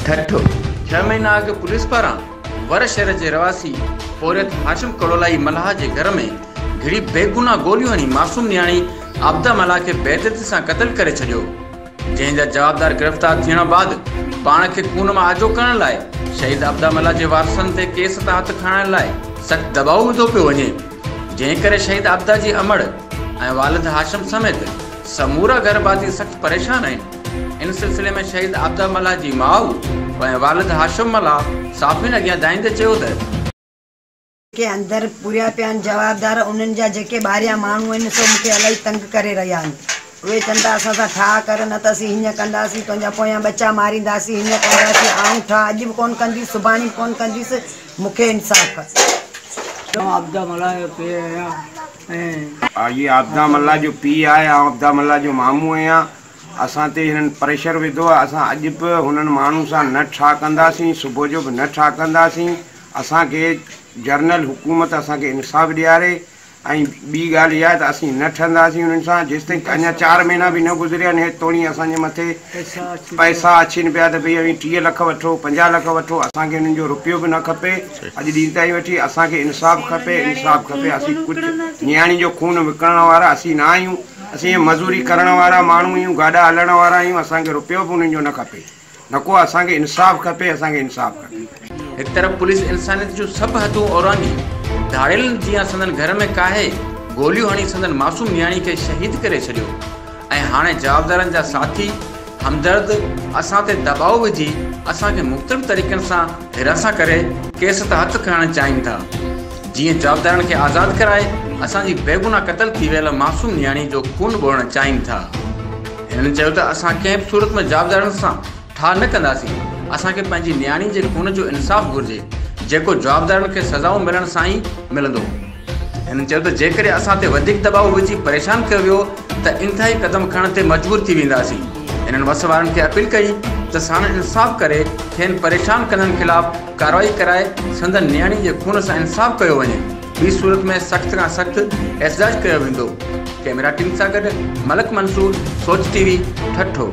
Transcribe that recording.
ٺٽو، ڇهه مهينا اڳ پوليس پاران ور شهر جي رهواسي پورهيت هاشم ڪڙولائي ملاح جي گهر ۾ گهڙي بيگناهه گوليون هڻي معصوم نياڻي عابده ملاح کي بيدردي سان قتل ڪري ڇڏيو، جنهن جا جوابدار گرفتار ٿيڻ بعد پاڻ کي خون مان آجو ڪرڻ لاء شهيد عابده ملاح جي وارثن تي ڪيس تان هٿ کڻائڻ لاء سخت دٻاء وڌو پيو وڃي، جنهن ڪري شهيد عابده جي امڙ ۽ والد هاشم سميت سمورا گهرڀاتي سخت پريشان آهن. ان سلسلي ۾ شهيد عابده ملاح جي ماء ۽ والد هاشم ملاح صحافين اڳيان دانهيندي چيو ته. جيڪي اندر پوريا پيا آهن جوابدار انهن جا جيڪي ٻاهريان ماڻهو آهن سو مون کي الاهي تنگ ڪري رهيا آهن. اهي چون ٿا اسان سان ٺاهه ڪر نه ته اسين هيئن ڪنداسين تنهنجا پويان ٻچا مارينداسين هيئن ڪنداسين آئون ٺاهه اڄ به ڪونه ڪنديس سڀاڻي به ڪونه ڪنديس مون کي انصاف کپي. آئون عابده ملاح جو پيء آهيان ۽. هي عابده ملاح جو پيء آهي آئون عابده ملاح جو مامو آهيان. اسان تي هنن پريشر وڌو آهي اسان اڄ به هنن ماڻهن سان نه ٺاهه ڪنداسين صبح جو به نه ٺاهه ڪنداسين اسان کي جرنل حڪومت اسان کي انصاف ڏياري ۽ ٻي ڳالهه اها آهي ته اسين نه ٺهنداسين انهن سان جيستائين اڃا چار مهينا به نه گذريا آهن هي توڻي اسان جي مٿي پئسا اچين پيا ته ڀئي اوهين 30 لک وٺو 50 لک وٺو اسان کي انهن جو روپيو به نه کپي اڄ ڏينهن تائين وٺي اسان کي انصاف کپي انصاف کپي اسين ڪجهه نياڻي جو خون وڪڻڻ وارا اسين نه آهيون اسين مزوري ڪرڻ وارا ماڻهو آهيون، گاڏا هلائڻ وارا آهيون، اسان کي رپيو به انهن جو نه کپي، نه ڪو اسان کي انصاف کپي، اسان کي انصاف کپي. هڪ طرف پوليس انسانيت جون سڀ حدون اورانگهي ڌاڙيلن جيان سندن گهر ۾ ڪاهي گوليون هڻي سندن معصوم نياڻي کي شهيد ڪري ڇڏيو ۽ هاڻي جوابدارن جا ساٿي همدرد اسان تي دٻاء وجهي اسان کي مختلف طريقن سان هراسان ڪري ڪيس تان هٿ کڻڻ چاهين ٿا جيئن جوابدارن کي آزاد ڪرائي اسان جي بيگناهه قتل ٿي ويل معصوم نياڻي جو خون ٻوڙڻ چاهين ٿا. هنن چيو ته اسان ڪنهن به صورت ۾ جوابدارن سان ٺاهه نه ڪنداسين اسان کي پنهنجي نياڻي جي خون جو انصاف گهرجي جيڪو جوابدارن کي سزائون ملڻ سان ئي ملندو. هنن چيو ته جيڪڏهن اسان تي وڌيڪ دٻاء وجهي پريشان ڪيو ويو ته انتهائي قدم کڻڻ تي مجبور ٿي وينداسين. هنن وس وارن کي اپيل ڪئي ته ساڻن انصاف ڪري کين پريشان ڪندڙن خلاف ڪارروائي ڪرائي سندن نياڻي جي خون سان انصاف ڪيو وڃي ٻي صورت ۾ سخت کان سخت احتجاج ڪيو ويندو. ڪئميرا ٽيم سان گڏ ملڪ منصور، سوچ ٽي وي، ٺٽو.